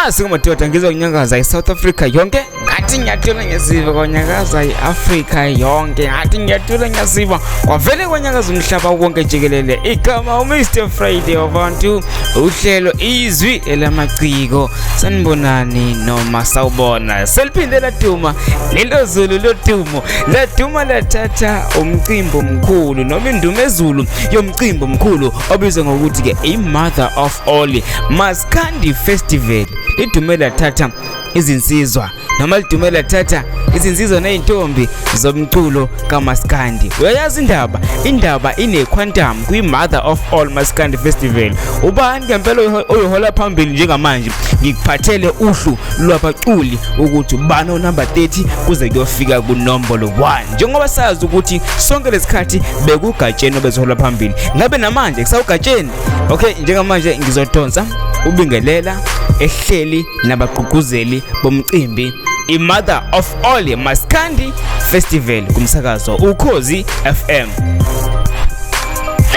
Asikumadoda, ngizokunyakaza iSouth Africa yonke, ngathi ngiyathula ngiyasiva, kwanyakaza i-Afrika yonke, ngathi ngiyathula ngiyasiva, kwavele kwanyakaza umhlaba wonke jikelele. Igama uMr Friday wabantu, uhlelo Izwi Elamaciko. Sanibonani noma sawubona. Seliphinde laduma lelo zulu lodumo, laduma lathatha umcimbi omkhulu noma indumezulu yomcimbi omkhulu obizwa ngokuthi-ke i-Mother of All Maskandi Festival. Lidume lathatha izinsizwa noma lidume lathatha izinsizwa nezintombi zomculo kaMaskandi. Uyayazi indaba, indaba ine-quantum kwi-Mother of All Maskandi Festival. Ubani ngempela oyihola phambili njengamanje? Ngikuphathele uhlu lwabaculi ukuthi ubani onumber 30 kuze kuyofika kunombolo 1. Njengoba sazi ukuthi sonke lesikhathi bekuGatsheni obezihola phambili, ngabe namanje kusawuGatsheni? Okay, njengamanje ngizodonsa ubingelela ehleli nabagqugquzeli bomcimbi i-Mother of All Maskandi Festival kumsakazo Ukhozi FM.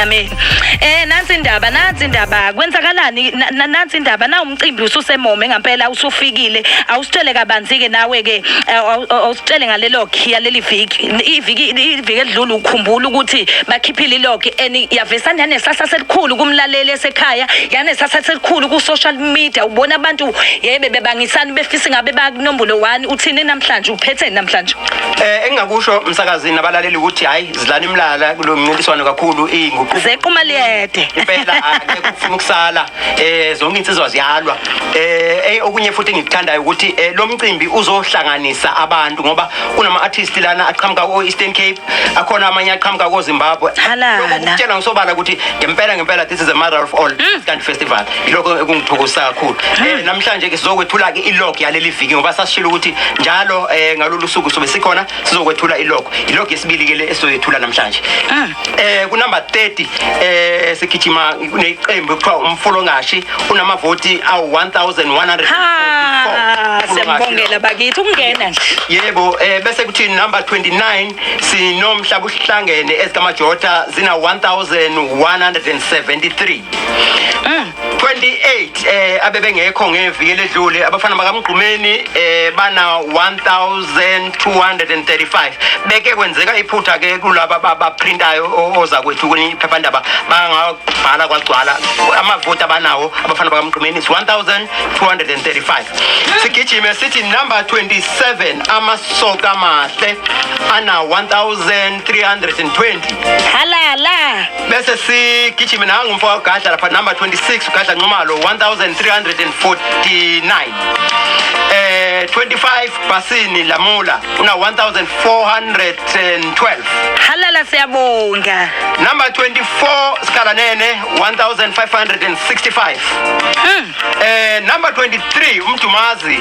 Amen. Nansi indaba, nansi indaba. Kwenzakalani nansi indaba na umcimbi ususemome ngempela usufikile. Awusitshele kabanzi ke nawe ke, awusitshele ngalelo khiya leli viki. Iviki edlule ukhumbula ukuthi bakhiphile ilog and yavesana yanesasa selikhulu kumlaleli esekhaya, yanesasa selikhulu ku social media. Ubona abantu yebe bebangisana befisa ngabe bakunombolo 1. Uthini namhlanje, uphetheni namhlanje? Engingakusho umsakazini nabalaleli ukuthi hayi, zidlana imlala kulo mncintiswano kakhulu, iy'nguquko. Zeqa umaliyede. Impela akekho ufuna ukusala, zonke insizwa ziyalwa. Okunye futhi engikuthandayo ukuthi lo mcimbi uzohlanganisa abantu ngoba kunama artist lana aqhamuka ko Eastern Cape, akhona amanye aqhamuka ko Zimbabwe. Halala. Lokho kukutshela ngisobala ukuthi ngempela ngempela this is a Mother of All Maskandi Festival. Yilokho ekungithokozisa kakhulu. Namhlanje ke sizokwethula ke ilog yaleli viki ngoba sasishilo ukuthi njalo ngalolu suku sobe sikhona sizokwethula ilog. Ilog yesibili ke le esizoyethula namhlanje. Ku number 30 sigijima neqembu ekuthiwa Umfolongashi, unamavoti awu 1144. Ha, siyabongela bakithi ukungena nje. Yebo, bese kuthi number 29 sinomhlaba uhlangene ezikaMajota zina 1173. 28 abebengekho ngeviki eledlule, abafana bakaMgqumeni, bana 1235. Beke kwenzeka iphutha ke kulaba baprintayo ozakwethu kuni phephandaba, bangabhala kwagcwala. Amavoti abanawo abafana bakaMgqumeni is 1235. Sigijime sithi number 27, Amasoka Mahle ana 1320. Halala. Bese sigijime nangu umfo kaGadla lapha, number 26, uGadla Nxumalo, 1349. 25, Basini Lamula una 1412. Halala, siyabonga. Number 24, Skhalanene, 1565. Number 23, uMdumazi,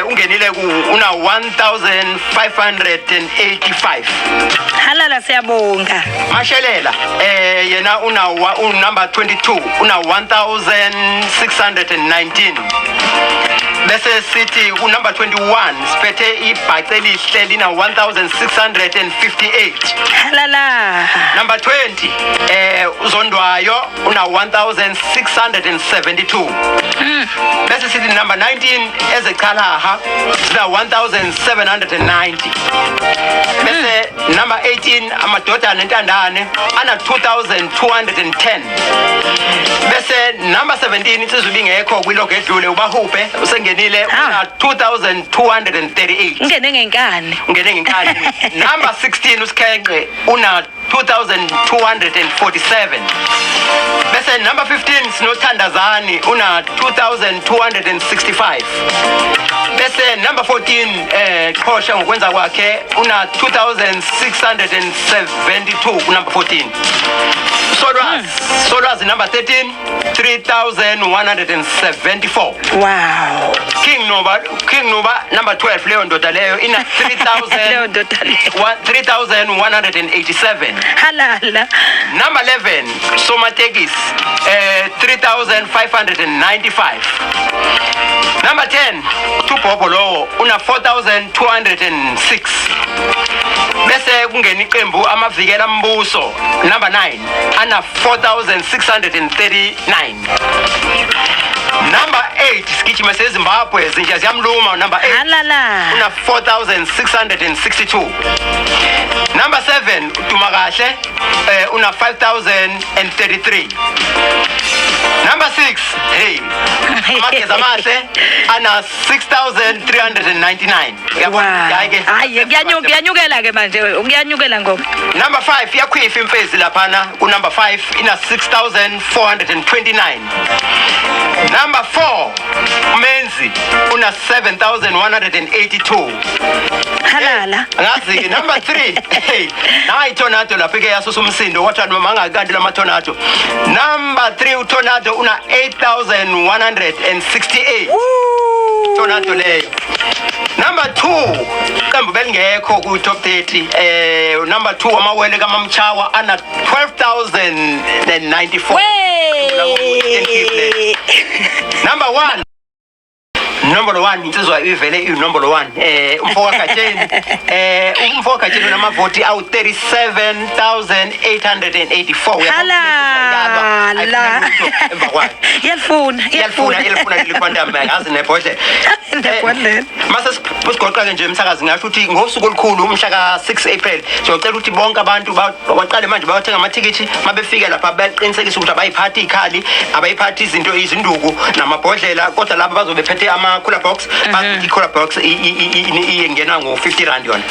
ungenile ku una 1585. Halala, siyabonga. Mashelela yena una number 22 una 1619. Bese sithi ku number 21 siphethe Ibhace Elihle, lina 1658. Halala. Number 20, uZondwayo una 1672. Bese sithi number 19, Ezechalaha zina 1790. Bese number 18, Amadodana Entandane ana 2210. Bese number 17, insizwa ibingekho kwilog edlule, uBahubhe, usengenile, una 2238. Ungene ngenkani. Ungene ngenkani. Number 16, uSikhenqe una 2247. Bese number 15 sinoThandazani una 2265. Bese number 14, Qhosha ngokwenza kwakhe una 2672 ku number 14. Solwazi, Solwazi number 13, 3174. King Nuba, King Nuba number 12, leyo ndoda leyo ina 3000 Leyo ndoda leyo. 3187. Halala. Number 11, Somatekis, 3595. Number 10, Tubhobho lowo una 4206. Bese kungena iqembu Amavikela Mbuso, number 9, ana 4639. Number 8 sigijima seZimbabwe, zinja ziyamluma, number 8 Halala. una 4662. Number 7 uDuma Kahle, una 5033. Number 6, hey, Amageza Amahle ana 6399. Uyabona, hayi ke. Hayi, kuyanyukela ke manje, kuyanyukela ngoba. Number 5 iyakhwifa imfezi laphana ku number 5 ina 6429. Number 4 uMenzi una 7182. Halala. Ngazi ke number 3, hey, nayi tornado lapho ke yasusa umsindo, wathi noma ngakanti lama tornado. Number 3 utornado una 8168. Tornado leyo. Number 2, iqembu belingekho ku top 30, number 2 Amawele kaMamchawa ana 12094. Wey. Number 1, Nombolo 1, insizwa ivele inombolo 1, umfo kaGatsheni, umfo kaGatsheni unamavoti awu 37884. Halala. Emva kwayo. Iyalifuna. Iyalifuna, iyalifuna leli quantum, ngazi nebhodlela. Nebhodlela. Mase sigoqa ke nje umsakazi, ngasho ukuthi ngosuku olukhulu umhla ka 6 April siyocela ukuthi bonke abantu baqale manje bayothenga amathikithi. Mabefike lapha baqinisekise ukuthi abayiphathi ikhali, abayiphathi izinto, izinduku namabhodlela, kodwa laba bazobe bephethe ama cooler box. Bathi cooler box ingena ngo 50 rand yona.